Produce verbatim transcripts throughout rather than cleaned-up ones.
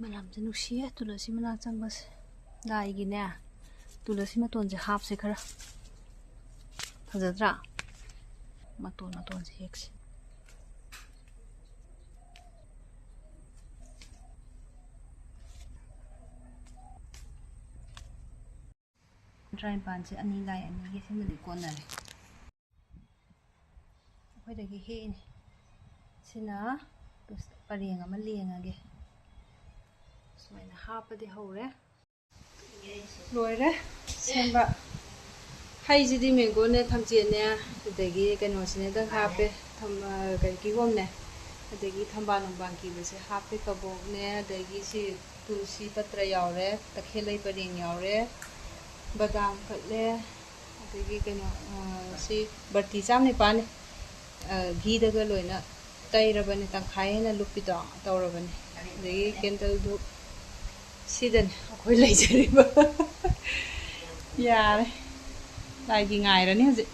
ꯃꯅꯝꯁꯦ ꯅꯨꯡꯁꯤꯌꯦ, ꯇꯨꯂꯁꯤ ꯃꯅꯥ ꯆꯪꯕꯁꯦ꯫ ꯂꯥꯏꯒꯤꯅꯦ, ꯇꯨꯂꯁꯤ ꯃꯇꯣꯟꯁꯦ ꯍꯥꯞꯁꯦ ꯈꯔ꯫ ꯐꯖꯗ꯭ꯔꯥ? ꯃꯇꯣꯟ ꯃꯇꯣꯟꯁꯦ ꯍꯦꯛꯁꯦ꯫ ꯇꯔꯥꯅꯤꯄꯥꯟꯁꯦ ꯑꯅꯤ ꯂꯥꯏ ꯑꯅꯤꯒꯤ ꯁꯤꯃꯗꯤ ꯀꯣꯟꯅꯔꯦ꯫ ꯑꯩꯈꯣꯏꯗꯒꯤ ꯍꯦꯛꯏꯅꯦ꯫ ꯁꯤꯅ ꯄꯔꯦꯡ ꯑꯃ ꯂꯦꯡꯉꯒꯦ꯫ ꯁꯨꯃꯥꯏꯅ ꯍꯥꯞꯄꯗꯤ ꯍꯧꯔꯦ꯫ ꯂꯣꯏꯔꯦ ꯁꯦꯝꯕ꯫ ꯍꯩꯁꯤꯗꯤ ꯃꯦꯡꯒꯣꯅꯦ, ꯊꯝꯆꯦꯠꯅꯦ, ꯑꯗꯒꯤ ꯀꯩꯅꯣꯁꯤꯅꯦꯗꯪ ꯍꯥꯞꯄꯦ꯫ ꯊꯝ-, ꯑ, ꯀꯩ, ꯀꯤꯍꯣꯝꯅꯦ, ꯑꯗꯒꯤ ꯊꯝꯕꯥꯜ ꯅꯨꯡꯕꯥꯜ ꯀꯤꯕꯁꯦ ꯍꯥꯞꯄꯦ꯫ ꯀꯕꯣꯛꯅꯦ, ꯑꯗꯒꯤ ꯁꯤ ꯇꯨꯜꯁꯤ ꯄꯇ꯭ꯔ ꯌꯥꯎꯔꯦ, ꯇꯈꯦꯜꯂꯩ ꯄꯔꯦꯡ ꯌꯥꯎꯔꯦ, ꯕꯗꯥꯝ ꯀꯠꯂꯦ, ꯑꯗꯒꯤ ꯀꯩꯅꯣ, ꯑ, ꯁꯤ ꯕꯔꯇꯤ ꯆꯥꯝ ꯅꯤꯄꯥꯜꯅꯦ꯫ ꯑ, ꯘꯤꯗꯒ ꯂꯣꯏꯅ ꯇꯩꯔꯕꯅꯦ, ꯇꯪꯈꯥꯏ ꯍꯦꯟꯅ ꯂꯨꯞꯄꯤꯗꯣ ꯇꯧꯔꯕꯅꯦ꯫ ꯑꯗꯒꯤ ꯀꯦꯟꯗꯜꯗꯨ ꯁꯤꯗꯅꯦ ꯑꯩꯈꯣꯏ ꯂꯩꯖꯔꯤꯕ꯫ ꯌꯥꯔꯦ, ꯂꯥꯏꯒꯤ ꯉꯥꯏꯔꯅꯤ ꯍꯧꯖꯤꯛ꯫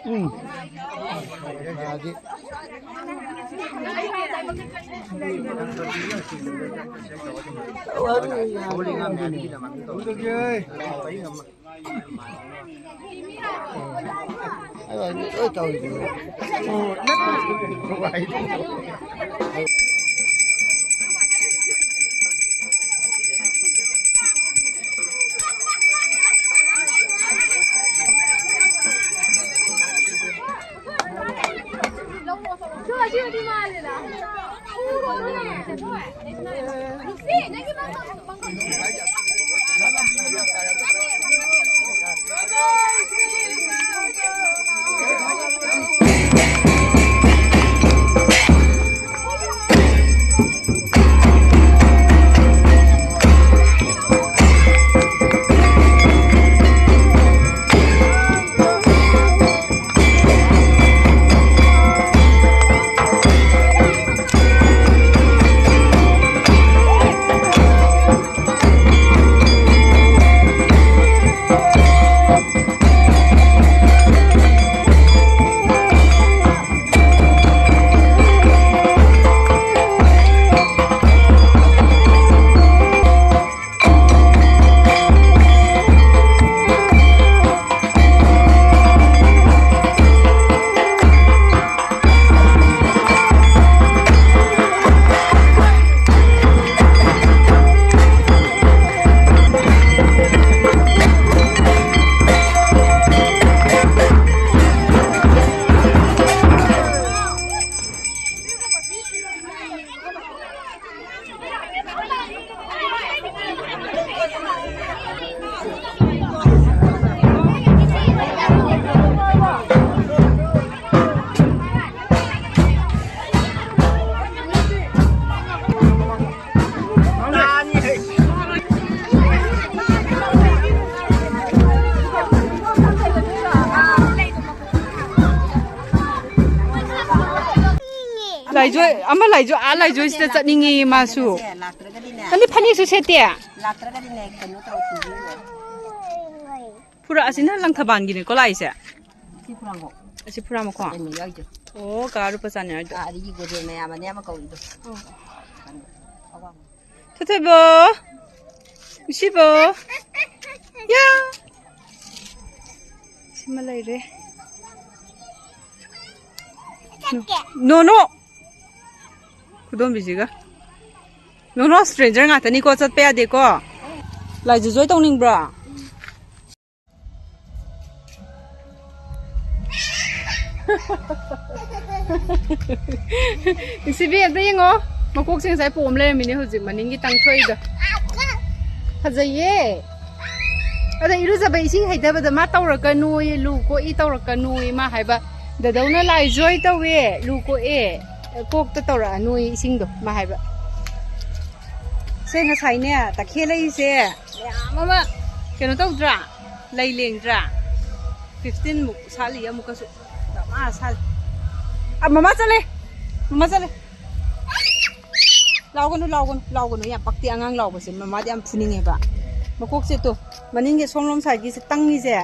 ꯎꯝ꯫ ꯑꯗꯨ ꯂꯣꯏ ꯇꯧꯔꯤꯗꯨꯅꯤ꯫ ꯂꯥꯏꯖꯣꯏ, ꯑꯃ ꯂꯥꯏꯖꯣꯏ, ꯑꯥ ꯂꯥꯏꯖꯣꯏꯁꯤꯗ ꯆꯠꯅꯤꯡꯉꯦꯌꯦ ꯃꯥꯁꯨ꯫ ꯅꯪꯗꯤ ꯐꯅꯦꯛꯁꯨ ꯁꯦꯠꯇꯦ? ꯂꯥꯛꯇ꯭ꯔꯒꯗꯤꯅꯦ, ꯀꯩꯅꯣ ꯇꯧꯔ ꯄꯨꯕꯤꯔꯣ꯫ ꯐꯨꯔꯥ ꯑꯁꯤꯅ ꯂꯪꯊꯕꯥꯜꯒꯤꯅꯦꯀꯣ ꯂꯥꯛꯏꯁꯦ? ꯁꯤ ꯐꯨꯔꯥ ꯃꯈꯣꯡ꯫ ꯑꯁꯤ ꯐꯨꯔꯥ ꯃꯈꯣꯡ? ꯀꯩꯅꯣ ꯌꯥꯎꯔꯤꯗꯣ꯫ ꯑꯣ, ꯀꯥ ꯂꯨꯄꯥ ꯆꯥꯅꯤ ꯌꯥꯎꯔꯤꯗꯣ꯫ ꯑꯥ, ꯑꯗꯒꯤ ꯒꯣꯗꯦꯟ ꯃꯌꯥꯝ ꯑꯅꯦ ꯑꯃ ꯀꯧꯔꯤꯗꯣ꯫ ꯑꯣ꯫ ꯊꯣꯏꯊꯣꯏꯕꯣ꯫ ꯅꯨꯡꯁꯤꯕꯣ꯫ ꯌꯥ꯫ ꯁꯤꯃ ꯂꯩꯔꯦ꯫ ꯅꯣ ꯅꯣ꯫ ꯈꯨꯗꯣꯝꯕꯤꯁꯤꯒ꯫ ꯅꯣ ꯅꯣ, ꯁ꯭ꯇ꯭ꯔꯦꯟꯖꯔ ꯉꯥꯛꯇꯅꯤꯀꯣ, ꯆꯠꯄ ꯌꯥꯗꯦꯀꯣ꯫ ꯂꯥꯏꯖꯨ ꯖꯣꯏ ꯇꯧꯅꯤꯡꯕ꯭ꯔꯣ? ꯏꯁꯤꯕꯤ ꯑꯝꯇ ꯌꯦꯡꯉꯣ꯫ ꯃꯀꯣꯛꯁꯦ ꯉꯁꯥꯏ ꯄꯣꯝ ꯂꯩꯔꯝꯃꯤꯅꯦ, ꯍꯧꯖꯤꯛ ꯃꯅꯤꯡꯒꯤ ꯇꯪꯊꯣꯛꯏꯗꯣ꯫ ꯐꯖꯩꯌꯦ꯫ ꯑꯗ ꯏꯔꯨꯖꯕ ꯏꯁꯤꯡ ꯍꯩꯊꯕꯗ ꯃꯥ ꯇꯧꯔꯛꯀꯅꯨꯌꯦ, ꯂꯨ ꯀꯣꯛꯏ ꯇꯧꯔꯛꯀꯅꯨꯌꯦ ꯃꯥ ꯍꯥꯏꯕ꯫ ꯗꯗꯧꯅ ꯂꯥꯏ ꯖꯣꯏ ꯇꯧꯋꯦ, ꯂꯨ ꯀꯣꯛꯑꯦ, ꯀꯣꯛꯇ ꯇꯧꯔꯛꯑꯅꯨꯌꯦ ꯏꯁꯤꯡꯗꯣ ꯃꯥ ꯍꯥꯏꯕ꯫ ꯁꯦ ꯉꯁꯥꯏꯅꯦ, ꯇꯈꯦꯜ ꯂꯩꯁꯦ ꯃꯌꯥꯝ ꯑꯃ ꯀꯩꯅꯣ ꯇꯧꯗ꯭ꯔꯥ? ꯂꯩ ꯂꯦꯡꯗ꯭ꯔꯥ? ꯐꯤꯐꯇꯤꯟ ꯃꯨꯛ ꯁꯥꯠꯂꯤ ꯑꯃꯨꯛꯀꯁꯨ꯫ ꯗꯃꯥ ꯁꯥꯠꯂꯤ꯫ ꯑ, ꯃꯃꯥ ꯆꯠꯂꯦ꯫ ꯃꯃꯥ ꯆꯠꯂꯦ꯫ ꯂꯥꯎꯒꯅꯨ, ꯂꯥꯎꯒꯅꯨ, ꯂꯥꯎꯒꯅꯨ꯫ ꯌꯥꯝ ꯄꯛꯇꯦ ꯑꯉꯥꯡ ꯂꯥꯎꯕꯁꯦ꯫ ꯃꯃꯥꯗꯤ ꯌꯥꯝ ꯐꯨꯅꯤꯡꯉꯦꯕ꯫ ꯃꯀꯣꯛꯁꯦ ꯇꯣ, ꯃꯅꯤꯡꯒꯤ ꯁꯣꯝꯂꯣꯝ ꯁꯥꯏꯠꯀꯤꯁꯦ ꯇꯪꯉꯤꯁꯦ꯫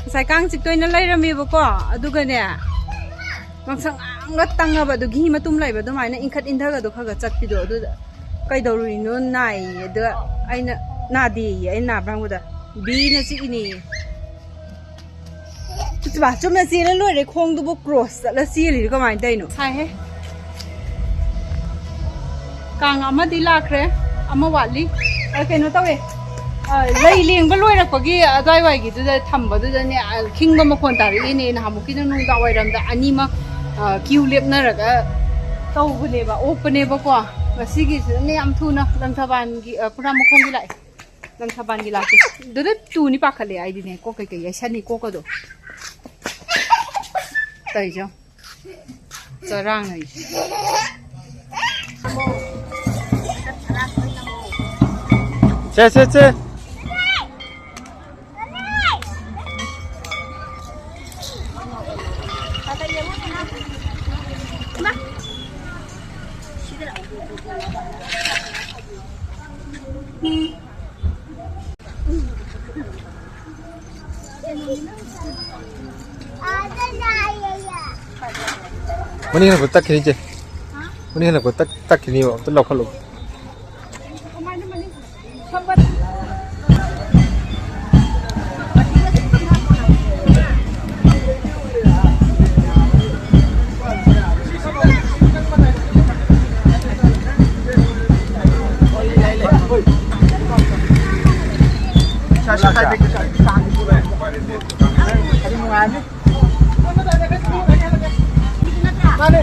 ꯉꯁꯥꯏ ꯀꯥꯡ ꯆꯤꯛꯇꯣꯏꯅ ꯂꯩꯔꯝꯃꯦꯕꯀꯣ꯫ ꯑꯗꯨꯒꯅꯦ, ꯉꯥꯡꯁꯪ ꯉꯥꯡꯒ ꯇꯪꯉꯕ, ꯑꯗꯨ ꯘꯤ ꯃꯇꯨꯝ ꯂꯩꯕ ꯑꯗꯨꯃꯥꯏꯅ ꯏꯟꯈꯠ ꯏꯟꯊꯒꯗꯣ ꯈꯔ ꯈꯔ ꯆꯠꯄꯤꯗꯣ꯫ ꯑꯗꯨꯗ "ꯀꯩꯗꯧꯔꯨꯏꯅꯣ? ꯅꯥꯏꯌꯦ?" ꯑꯗ ꯑꯩꯅ "ꯅꯥꯗꯦꯌꯦ", ꯑꯩꯅ ꯅꯥꯕ꯭ꯔꯥ ꯍꯪꯕꯗ "ꯕꯤꯅ ꯆꯤꯛꯏꯅꯦꯌꯦ"꯫ ꯆꯨꯝꯃ ꯆꯨꯝꯅ ꯆꯦꯜꯂ ꯂꯣꯏꯔꯦ, ꯈꯣꯡꯗꯨꯕꯨ ꯀ꯭ꯔꯣꯁ ꯆꯠꯂ ꯆꯦꯜꯂꯤꯔ ꯀꯃꯥꯏꯅ ꯇꯧꯔꯤꯅꯣ? ꯁꯥꯏꯍꯦ꯫ ꯀꯥꯡ ꯑꯃꯗꯤ ꯂꯥꯛꯈ꯭ꯔꯦ, ꯑꯃ ꯋꯥꯠꯂꯤ꯫ ꯑ, ꯀꯩꯅꯣ ꯇꯧꯋꯦ, ꯑ, ꯂꯩ ꯂꯦꯡꯕ ꯂꯣꯏꯔꯛꯄꯒꯤ ꯑꯗꯨꯋꯥꯏꯋꯥꯏꯒꯤꯗꯨꯗ ꯊꯝꯕꯗꯨꯗꯅꯦ, ꯑ, ꯈꯤꯡꯕ ꯃꯈꯣꯟ ꯇꯥꯔꯛꯏꯅꯦ꯫ ꯅꯍꯥꯟꯃꯨꯛꯀꯤꯗꯣ ꯅꯨꯡꯗꯥꯡ ꯋꯥꯏꯔꯝꯗ ꯑꯅꯤꯃꯛ, ꯑ, ꯀ꯭ꯌꯨ ꯂꯦꯞꯅꯔꯒ ꯇꯧꯕꯅꯦꯕ, ꯑꯣꯛꯄꯅꯦꯕꯀꯣ꯫ ꯉꯁꯤꯒꯤꯁꯤꯅꯅꯦ ꯌꯥꯝ ꯊꯨꯅ ꯂꯪꯊꯕꯥꯜꯒꯤ, ꯑ, ꯈꯨꯔꯥ ꯃꯈꯣꯡꯒꯤ ꯂꯥꯛꯑꯦ꯫ ꯂꯪꯊꯕꯥꯜꯒꯤ ꯂꯥꯛꯇꯦ꯫ ꯑꯗꯨꯗ ꯇꯨꯅꯤ ꯄꯥꯈꯠꯂꯦ ꯑꯩꯗꯤꯅꯦ꯫ ꯀꯣꯛ ꯀꯩꯀꯩ ꯌꯩꯁꯟꯅꯤ ꯀꯣꯛꯀꯗꯣ꯫ ꯇꯧꯔꯤꯁꯦ ꯌꯦꯡꯉꯣ꯫ ꯆꯔꯥꯡꯅꯔꯤꯁꯦ꯫ ꯁꯦ, ꯁꯦ, ꯁꯦ꯫ ꯃꯅꯤꯡ ꯍꯜꯂꯛꯄ ꯇꯠꯈꯤꯅꯤ, ꯏꯆꯦ꯫ ꯃꯅꯤꯡ ꯍꯜꯂꯛꯄ ꯇꯠ-, ꯇꯠꯈꯤꯅꯤꯕ꯫ ꯑꯝꯇ ꯂꯧꯈꯠꯂꯨ꯫ ꯃꯥꯅꯦ꯫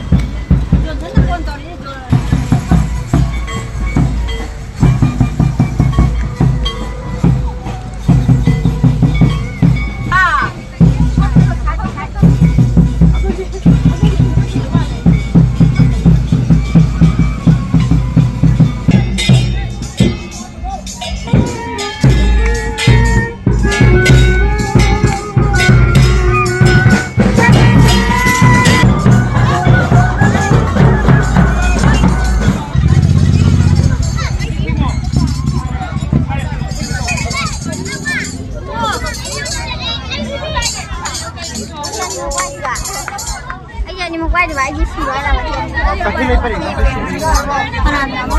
ꯑꯩ ꯑꯅꯤꯃꯛ ꯄꯥꯏꯗꯕ, ꯑꯩꯒꯤ ꯁꯤꯕ ꯍꯥꯏꯔꯕ? ꯀꯅꯥꯅ ꯑꯃ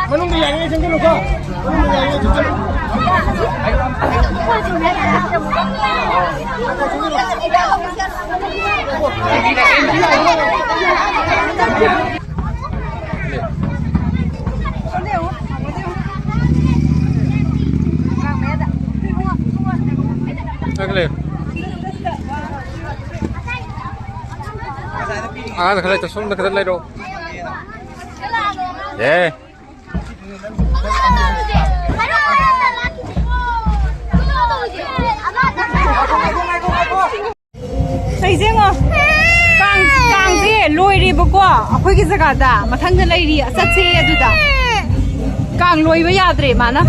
ꯃꯅꯨꯡꯗ ꯌꯥꯔꯤꯉꯩ ꯆꯪꯁꯤꯜꯂꯨꯀꯣ꯫ ꯃꯅꯨꯡꯗ ꯌꯥꯔꯤꯉꯩ ꯆꯪꯁꯤꯜꯂꯨ꯫ ꯑꯉꯥꯡ ꯈꯔ ꯂꯩꯇ, ꯁꯣꯝꯗ ꯈꯔ ꯂꯩꯔꯣ꯫ ꯑꯦ꯫ ꯁꯩꯖꯦꯡꯉꯣ꯫ ꯀꯥꯡ, ꯀꯥꯡꯁꯦ ꯂꯣꯏꯔꯦꯕꯀꯣ꯫ ꯑꯩꯈꯣꯏꯒꯤ ꯖꯒꯥꯗ ꯃꯊꯪꯗ ꯂꯩꯔꯤ, ꯆꯠꯁꯦ ꯑꯗꯨꯗ꯫ ꯀꯥꯡ ꯂꯣꯏꯕ ꯌꯥꯗ꯭ꯔꯦ ꯃꯥꯅ꯫